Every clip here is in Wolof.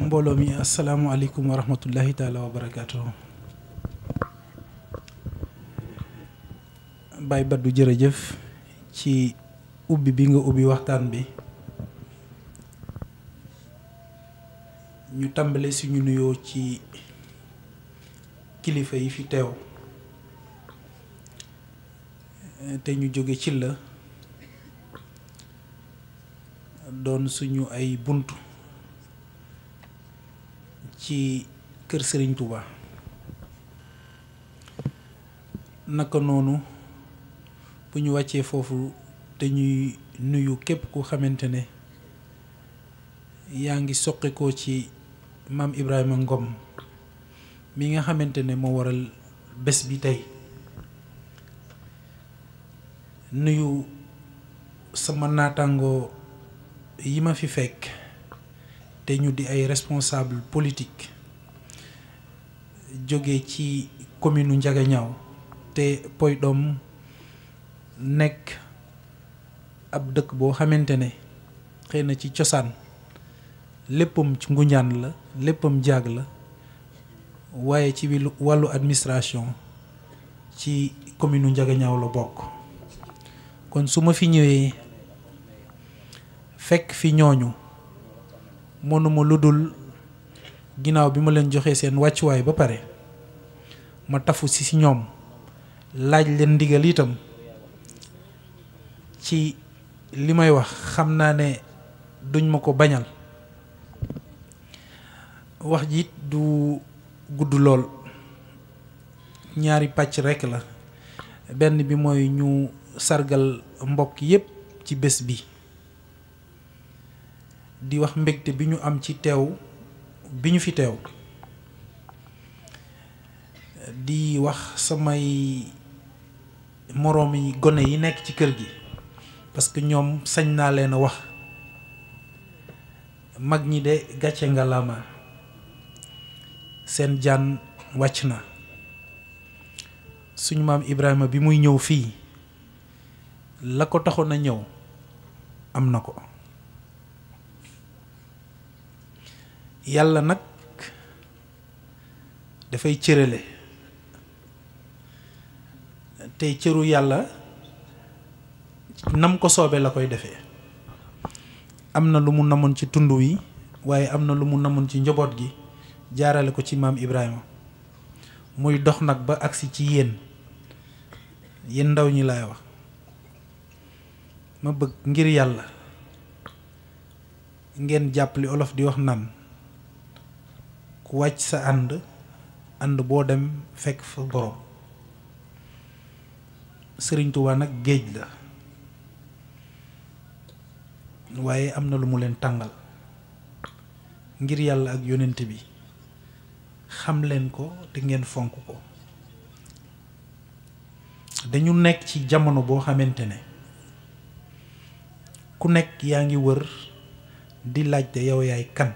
mbooloo mi asalaamualeykum wa rahmatullahi taala wa barakaatu. Baye Badou jërëjëf ci ubbi bi nga ubbi waxtaan bi. ñu tàmbale suñu nuyoo ci kilifa yi fi teew te ñu jóge ci la doon suñu ay bunt ci kër Serigne Touba. naka noonu bu ñu wàccee foofu te ñuy nuyu képp ku xamante ne yaa ngi soqikoo ci maam Ibrahima Ngom mi nga xamante ne moo waral bés bi tey. nuyu sama naataangoo yi ma fi fekk te ñu di ay responsable politique jóge ci commune u Ndiaganiao te Poydom nekk ab dëkk boo xamante ne xëy na ci cosaan léppam ci Ngunjaan la léppam jaag la waaye ci wàllu administration ci commune u Ndiaganiao la bokk. kon su ma fi ñëwee fekk fi ñooñu mënuma lu dul ginnaaw bi ma leen joxee seen wàccuwaay ba pare ma tafu si ñoom laaj leen ndigal itam ci li may wax xam naa ne duñ ma ko bañal. wax ji du gudd lool ñaari pàcc rekk la. benn bi mooy ñu sargal mbokk yépp ci bés bi di wax mbégte bi ñu am ci teew bi ñu fi teew. di wax samay moroomi gone yi nekk ci kër gi parce que ñoom sañ naa leen a wax mag ñi de gàcce ngalaama seen jaan wàcc na. suñu maam Ibrahima bi muy ñëw fii la ko taxoon a ñëw am na ko. yàlla nag dafay cërale tey cëru yàlla nam ko soobee la koy defee. am na lu mu namoon ci tund wi waaye am na lu mu namoon ci njaboot gi jaarale ko ci maam Ibrahima muy dox nag ba agsi ci yéen ndaw ñi laay wax. ma bëgg ngir yàlla ngeen jàpp li olof di wax naan ku wàcc sa ànd boo dem fekk fa borom. Sëriñ Tuubaa nag géej la waaye am na lu mu leen tàngal ngir yàlla ak yonent bi xam leen ko te ngeen fonk ko. dañu nekk ci jamono boo xamante ne ku nekk yaa ngi wër di laajte yow yaay kan.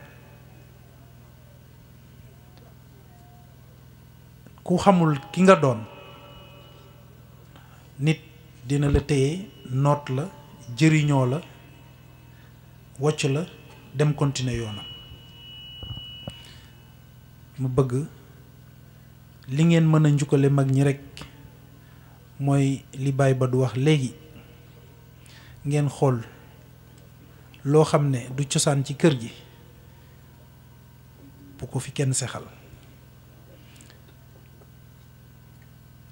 ku xamul ki nga doon nit dina la téye noot la jëriñoo la wocc la dem continuer yoonam. mu bëgg li ngeen mën a njukkale mag ñi rekk mooy li Baye Badou wax léegi ngeen xool loo xam ne du cosaan ci kër gi bu ko fi kenn sexal.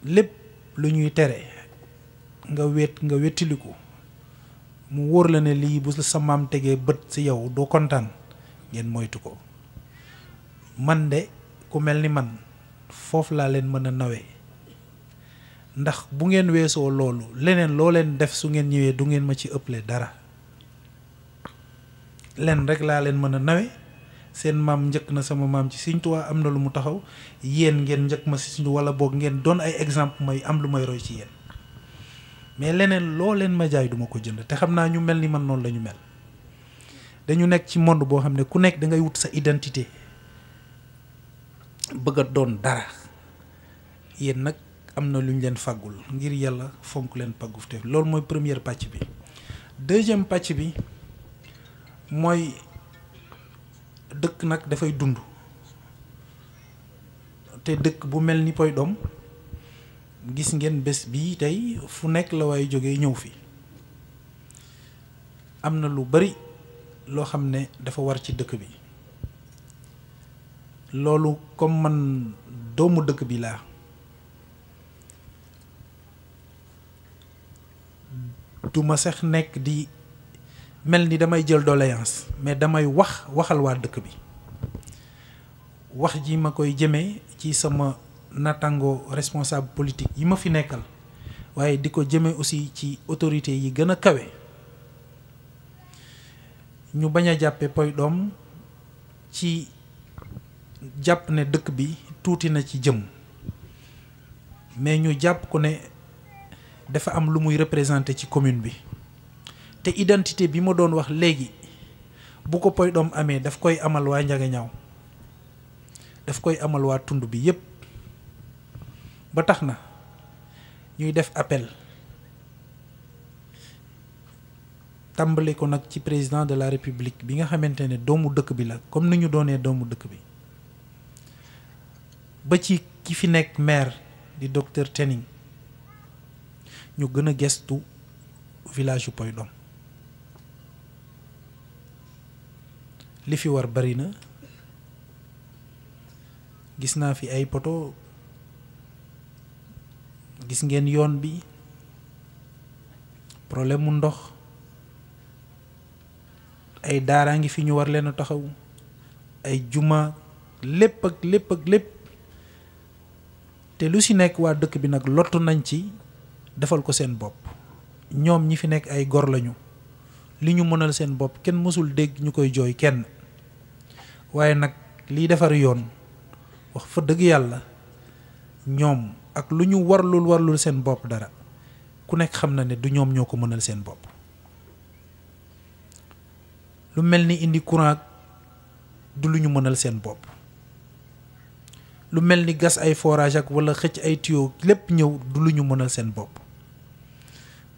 lépp lu ñuy tere nga wettiliku mu wóor la ne lii bu sa maam tegee bët ci yow doo kontaan ngeen moytu ko. man de ku mel ni man foofu laa leen mën a nawee ndax bu ngeen weesoo loolu leneen loo leen def su ngeen ñëwee du ngeen ma ci ëpple dara. leen rek laa leen mën a nawe seen maam njëkk na sama maam ci Sëriñ Tuubaa am na lu mu taxaw yéen ngeen njëkk ma si suñu wala boog ngeen doon ay exemple may am lu may roy ci yéen mais leneen loo leen ma jaay duma ko jënd te xam naa ñu mel ni man noonu la ñu mel. dañu nekk ci monde boo xam ne ku nekk da ngay wut sa identité bëgg a doon dara. yéen nag am na lu ñu leen fàggul ngir yàlla fonk leen pàgguf te loolu mooy première pàcc bi. deuxième pàcc bi mooy dëkk nag dafay dund te dëkk bu mel ni Poydom gis ngeen bés bii tey fu nekk la waaye jógee ñëw fi am na lu bari loo xam ne dafa war ci dëkk bi loolu comme man doomu dëkk bi laa duma sax nekk di mel ni damay jël doléance mais damay waxal waa dëkk bi wax ji ma koy jëmee ci sama natango responsable politique yi ma fi nekkal waaye di ko jëmee aussi ci autorité yi gën a kawe ñu bañ a jàppe Poydom ci jàpp ne dëkk bi tuuti na ci jëm mais ñu jàpp ko ne dafa am lu muy représenter ci commune bi te identité bi ma doon wax léegi bu ko Poydom amee daf koy amal waa Njagañaaw daf koy amal waa tund bi yépp ba tax na ñuy def appel tàmbale ko nag ci président de la république bi nga xamante ne doomu dëkk bi la comme ni ñu doonee doomu dëkk bi ba ci ki fi nekk maire di docteur Tening ñu gën a gestu village yu Poydom li fi war bari na gis naa fi ay poto gis ngeen yoon bi problème mu ndox ay daaraa ngi fi ñu war leen a taxaw ay juma lépp ak lépp te lu ci nekk waa dëkk bi nag lottu nañ ci defal ko seen bopp ñoom ñi fi nekk ay gor lañu li ñu mënal seen bopp kenn mësul dégg ñu koy jooy kenn waaye nag liy defar yoon wax fa dëgg yàlla ñoom ak lu ñu warlul seen bopp dara ku nekk xam na ne du ñoom ñoo ko mënal seen bopp lu mel ni indi courant du lu ñu mënal seen bopp lu mel ni gas ay forage ak wala xëcc ay tuyau lépp ñëw du lu ñu mënal seen bopp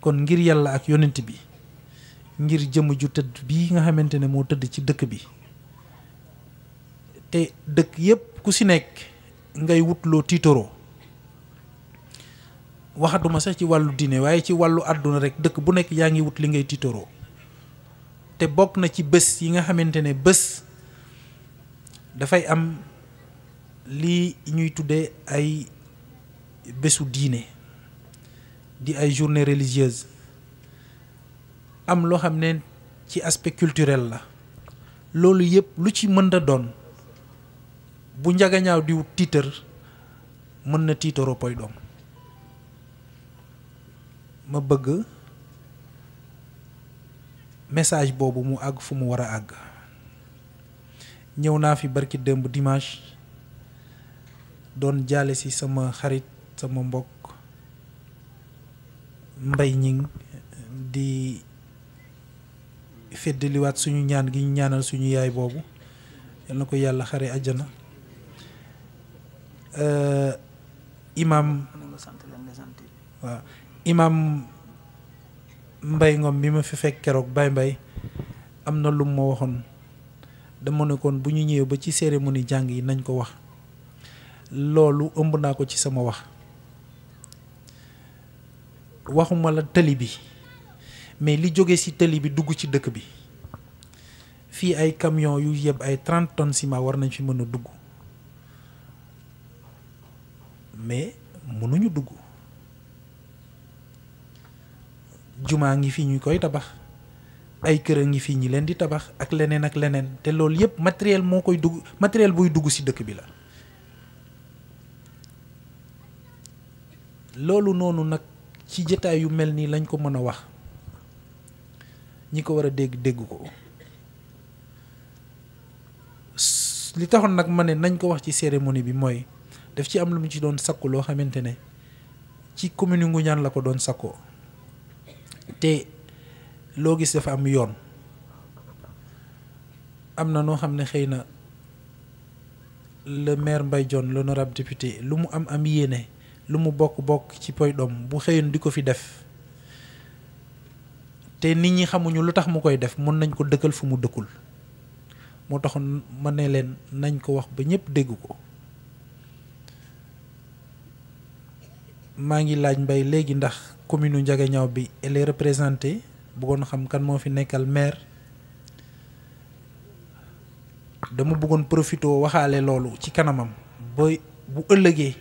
kon ngir yàlla ak yonent bi ngir jëm ju tëdd bii nga xamante ne moo tëdd ci dëkk bi te dëkk yépp ku ci nekk ngay wutloo tiitoroo waxatuma sax ci wàllu diine waaye ci wàllu àdduna rek dëkk bu nekk yaa ngi wut li ngay tiitoroo te bokk na ci bés yi nga xamante ne bés dafay am lii ñuy tuddee ay bésu diine di ay journée religieuse am loo xam ne ci aspect culturel la loolu yëpp lu ci mën a doon bu Njagañaaw di wut tiitër mën na tiitaroo Poydom ma bëgg message boobu mu àgg fu mu war a àgg ñëw naa fi barki démb dimanche doon jaale ci sama xarit sama mbokk Mbay Ñing di feddaliwaat suñu ñaan gi ñu ñaanal suñu yaay boobu yal na ko yàlla xare àjjana imam Mbay Ngom bi ma fi fekk keroog Mbay am na lu ma waxoon dama ne kon bu ñu ñëwee ba ci cérémonie jàng yi nañ ko wax loolu ëmb naa ko ci sama waxuma la tëli bi mais li jóge ci tëli bi dugg ci dëkk bi fii ay camion yu yeb ay 30 tonnes ciment war nañ fi mën a dugg mais mënuñu dugg jumaa ngi fii ñu koy tabax ay kër a ngi fii ñi leen di tabax ak leneen te loolu yëpp matériel moo koy dugg matériel buy dugg ci dëkk bi la loolu noonu nag ci jotaay yu mel nii lañ ko mën a wax ñi ko war a dégg ko li taxoon nag ma ne nañ ko wax ci cérémonie bi mooy daf ci am lu mu ci doon sakku loo xamante ne ci commune Ngoundiane la ko doon sakkoo te loo gis dafa am yoon am na noo xam ne xëy na le maire Mbaye Dione l'honorable député lu mu am yéene lu mu bokk ci Poydom bu xëyoon di ko fi def te nit ñi xamuñu lu tax mu koy def mën nañ ko dëkkal fu mu dëkkul moo taxoon ma ne leen nañ ko wax ba ñëpp dégg ko. maa ngi laaj Mbaye léegi ndax commune u Ndiaganiao bi elle est représentée bëggoon xam kan moo fi nekkal maire. dama bëggoon profité waxaale loolu ci kanamam ba bu ëllëgee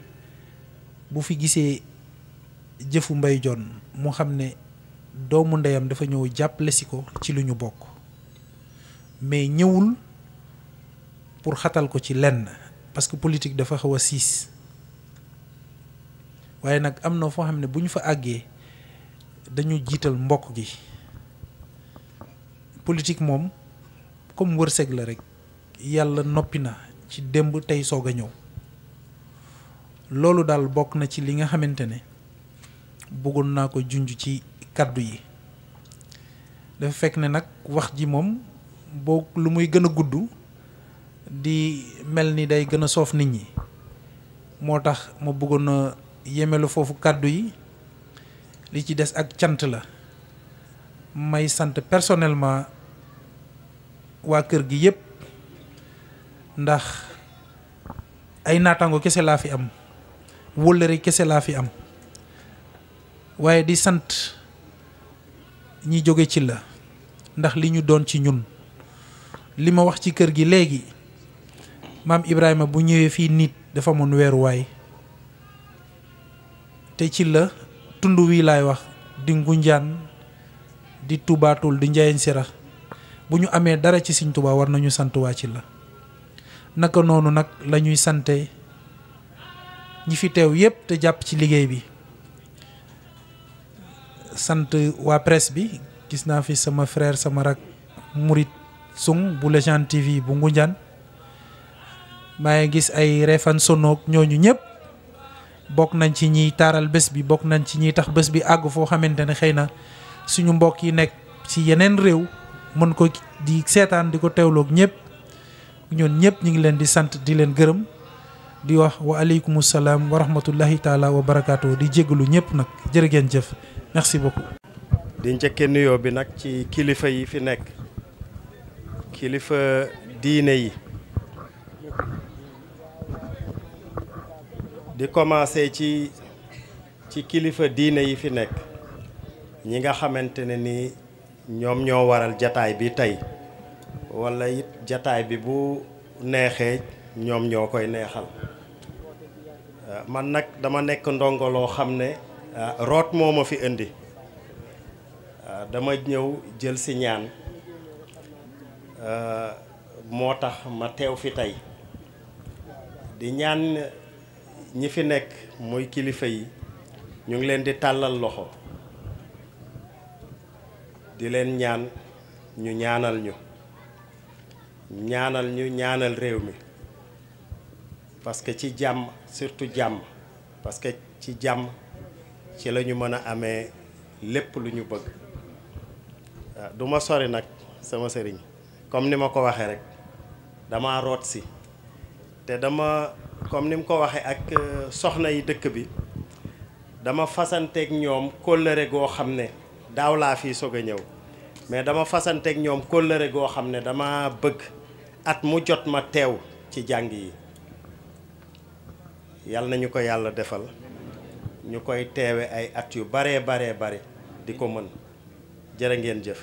bu fi gisee jëfu Mbaye Dione mu xam ne doomu ndeyam dafa ñëw jàppale si ko ci lu ñu bokk mais ñëwul pour xatal ko ci lenn parce que politique dafa xaw a siis waaye nag am na foo xam ne bu ñu fa àggee dañu jiital mbokk gi. politique moom comme wërsëg la rek yàlla noppi na ci démb tey soog a ñëw loolu daal bokk na ci li nga xamante ne bëggoon naa ko junj ci kàddu yi. dafa fekk ne nag wax ji moom boo lu muy gën a gudd di mel ni day gën a soof nit ñi moo tax ma bëggoon a yemelu foofu kàddu yi. li ci des ak cant la may sant personnellement waa kër gi yépp ndax ay naataango kese laa fi am wóllëre kese laa fi am waaye di sant ñi jóge ci la ndax li ñu doon ci ñun li ma wax ci kër gi léegi maam Ibrahima bu ñëwee fii nit dafa amoon weeruwaay te ci la tund wii laay wax di Ngunjaan di Tubaatul di Njayeen Sira bu ñu amee dara ci Sëñ Tuubaa war nañu sant waa ci la naka noonu nag la ñuy sante ñi fi teew yépp te jàpp ci liggéey bi sant waa presse bi gis naa fi sama frère sama rak Murit Sung bu Légende TV bu Ngunjaan maa ngi gis ay Refane Sonoog ñooñu ñëpp bokk nañ ci ñiy taaral bés bi bokk nañ ci ñiy tax bés bi àgg foo xamante ne xëy na suñu mbokk yi nekk ci yeneen réew mën ko di seetaan di ko teewloog ñëpp ñoon ñëpp ñu ngi leen di sant di leen gërëm di wax wa aleykum salaam wa rahmatullahi taala wa barakaatu di jégalu ñëpp nag jërë ngeen jëf merci beaucoup. di njëkkee nuyoo bi nag ci kilifa yi fi nekk kilifa diine yi di commencer ci kilifa diine yi fi nekk ñi nga xamante ne ni ñoom ñoo waral jataay bi tey walla it jataay bi bu neexee ñoom ñoo koy neexal man nag dama nekk ndongo loo xam ne root moo ma fi indi dama ñëw jël si ñaan moo tax ma teew fi tey di ñaan ñi fi nekk muy kilifa yi ñu ngi leen di tàllal loxo di leen ñaan ñu ñaanal ñaanal réew mi parce que ci jàmm surtout jàmm parce que ci jàmm ci la ñu mën a amee lépp lu ñu bëgg du ma sori nag sama sëriñ comme ni ma ko waxee rek dama root si te dama comme ni mu ko waxee ak soxna yi dëkk bi dama fasanteeg ñoom kóllëre goo xam ne daaw laa fii soog a ñëw mais dama fasanteeg ñoom kóllëre goo xam ne dama bëgg at mu jot ma teew ci jàng yi yàlla nañu ko yàlla defal ñu koy teewe ay at yu bare di ko mën jërë ngeen jëf